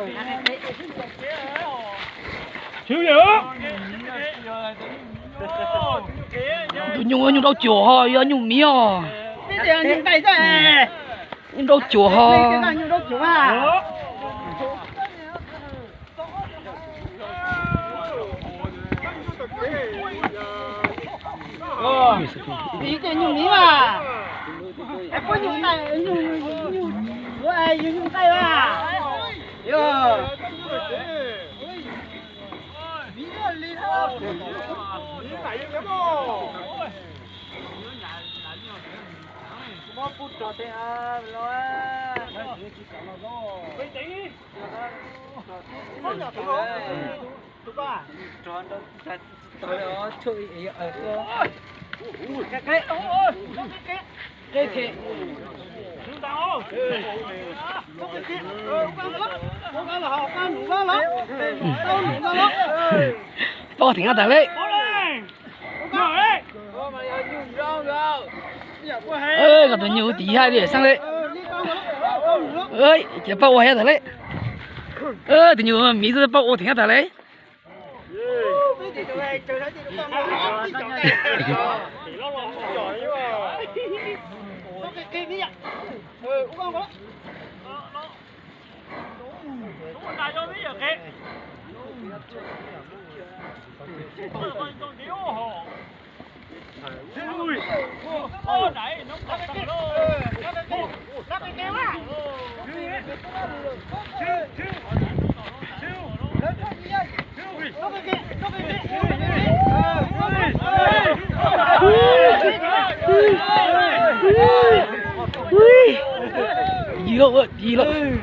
Tus nyuj, nyuj nraub cuam ho yog nyuj miv os. Nyuj nraub cuam ho. Nyuj miv mas. Nyuj nqaij, nyuj, nyuj, nyuj nqaij mas. Paub theev tag li. Koj tus nyuj tiv hais li xeeb li. Ces paub ua heev tag li. Tus nyuj miv xwb paub ua theev tag li. Yig lawm, yig lawm.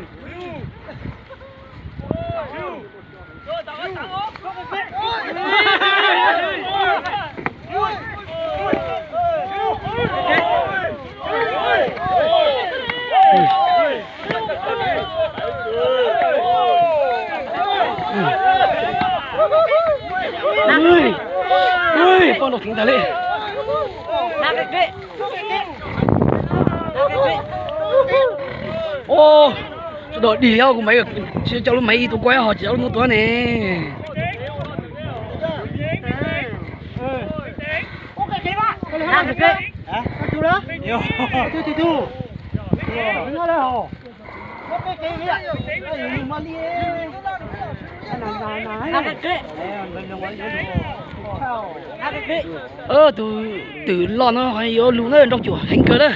Poj nrog theev tag li. Ua, sawv daws dig li os, kuv mam tsis coj lub maiv ib tug kuab ho tsis coj lub ntub tuab ne. Tus twm loj no ho yuav lug na, nrau cuam heev kawg na.